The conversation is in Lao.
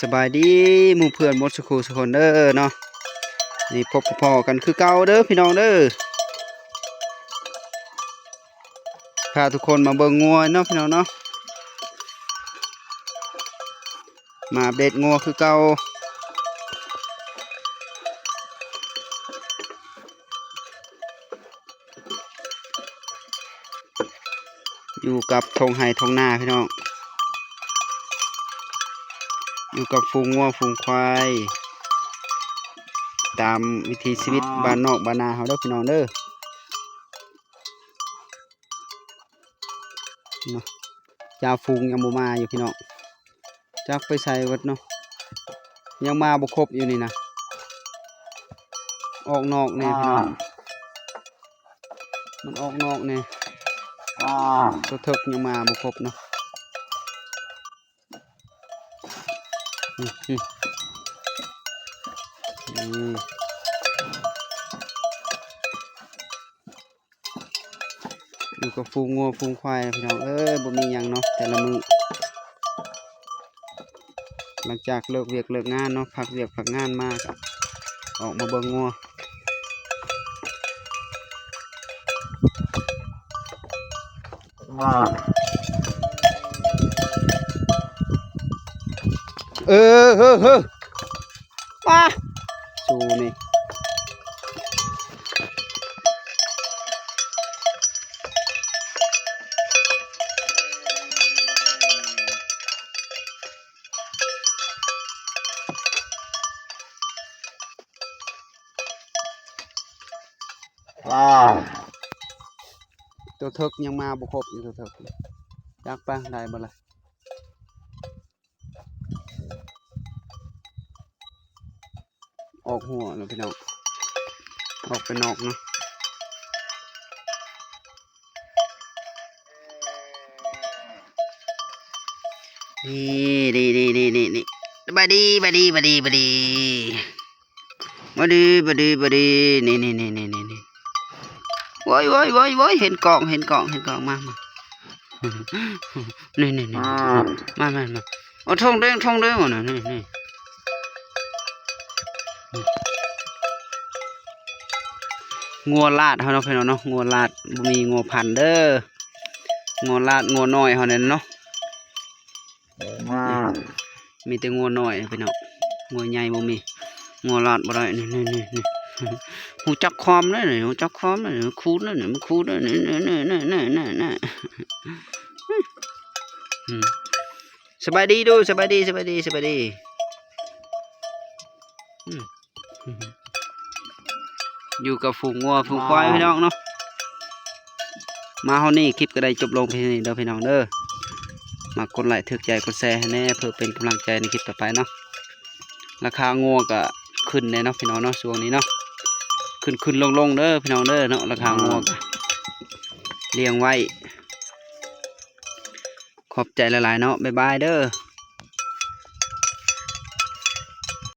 ສະບາຍດີໝູ່ເພື່ອນໝົດສູ່ຄູ່ສູ່ຄົນເດີເນາະ. ນີ້ພົບພໍ້ກັນຄືເກົ່າເດີພີ່ນ້ອງເດີ. ພາທຸກຄົນມາເບິ່ງງົວເນາະພີ່ນ້ອງເນາະ. ມາອັບເດດງົວຄືເກົ່າ. ຢູ່ກັບທົ່ງໄຮ່ທົ່ງນາພີ່ນ້ອງ, ຢູ່ກັບຝູງງົວຝູງຄວາຍ ຕາມວິຖີຊີວິດບ້ານນອກບ້ານນາເຮົາເດີພີ່ນ້ອງເດີ. ເນາະ ຈ່າຝູງຍັງບໍ່ມາຢູ່ພີ່ນ້ອງ, ຈັກໄປໃສເບິດເນາະ. ຍັງມາບໍ່ຄົບຢູ່ນີ້ນະ, ອອກນອກແດ່ພີ່ນ້ອງ, ມັນອອກນອກແດ່. ຕົວເຖິກຍັງມາບໍ່ຄົບເນາະ. ອືມ ອືມ ຢູ່ກັບຝູງງົວຝູງຄວາຍພີ່ນ້ອງເອີຍ, ບໍ່ມີຫຍັງເນາະແຕ່ລະມື້. ຫຼັງຈາກເລີກວຽກເລີກງານເນາະ, ພັກວຽກພັກງານມາ ກໍອອກມາເບິ່ງງົວ. ເອີ ເຮີ ເຮີ ປາ ຊູນີ້ ຕົວເຖິກຍັງມາບໍ່ຄົບຢູ່, ຕົວເຖິກ ຈັກປາໄດ້ບໍ່ລະ. ອອກຫົວແລ້ວພີ່ນ້ອງ, ອອກໄປນອກເນາະ. ນີ້ ນີ້ ສະບາຍດີ ສະບາຍດີ ສະບາຍດີ ສະບາຍດີ ສະບາຍດີ ສະບາຍດີ. ນີ້ ນີ້ ນີ້ ນີ້ ນີ້ ໂອ້ຍ ໂອ້ຍ ໂອ້ຍ ໂອ້ຍ ເຫັນກ້ອງ ເຫັນກ້ອງ ເຫັນກ້ອງ ມາ ມາ ນີ້ ນີ້ ນີ້ ມາ ມາ ມາ ເອົາ ທົ່ງເດີ ທົ່ງເດີ ນີ້ ນີ້ ງົວລາດເຮົາເນາະ ພີ່ນ້ອງເນາະ, ງົວລາດ ບໍ່ມີງົວພັນເດີ, ງົວລາດ ງົວນ້ອຍເຮົານີ້ເນາະ. ມີແຕ່ງົວນ້ອຍພີ່ນ້ອງ, ງົວໃຫຍ່ບໍ່ມີ, ງົວລາດບໍ່ໄດ້. ນີ້ ນີ້ ນີ້ ນີ້ ຮູ້ຈັກຄວາມເດີນີ້, ຮູ້ຈັກຄວາມເດີນີ້, ຂູດເດີນີ້, ມັນຂູດເດີນີ້. ນີ້ ນີ້ ນີ້ ນີ້ ນີ້ ນີ້ ອືມ ສະບາຍດີດູ, ສະບາຍດີ ສະບາຍດີ ສະບາຍດີ. ອືມ ຢູ່ກັບຝູງງົວຝູງຄວາຍພີ່ນ້ອງເນາະ. ມາຮອດນີ້ຄລິບກໍໄດ້ຈົບລົງພຽງນີ້ເດີພີ່ນ້ອງເດີ. ມັກກົດໄລ້ຖືກໃຈກົດແຊໃຫ້ແດ່ ເພື່ອເປັນກຳລັງໃຈໃນຄລິບຕໍ່ໄປເນາະ. ລາຄາງົວກໍຂຶ້ນແດ່ເນາະພີ່ນ້ອງເນາະ, ຊ່ວງນີ້ເນາະ ຂຶ້ນໆລົງໆເດີພີ່ນ້ອງເດີເນາະ, ລາຄາງົວກໍລ້ຽງໄວ້. ຂອບໃຈຫຼາຍໆເນາະ, ບາຍບາຍເດີ.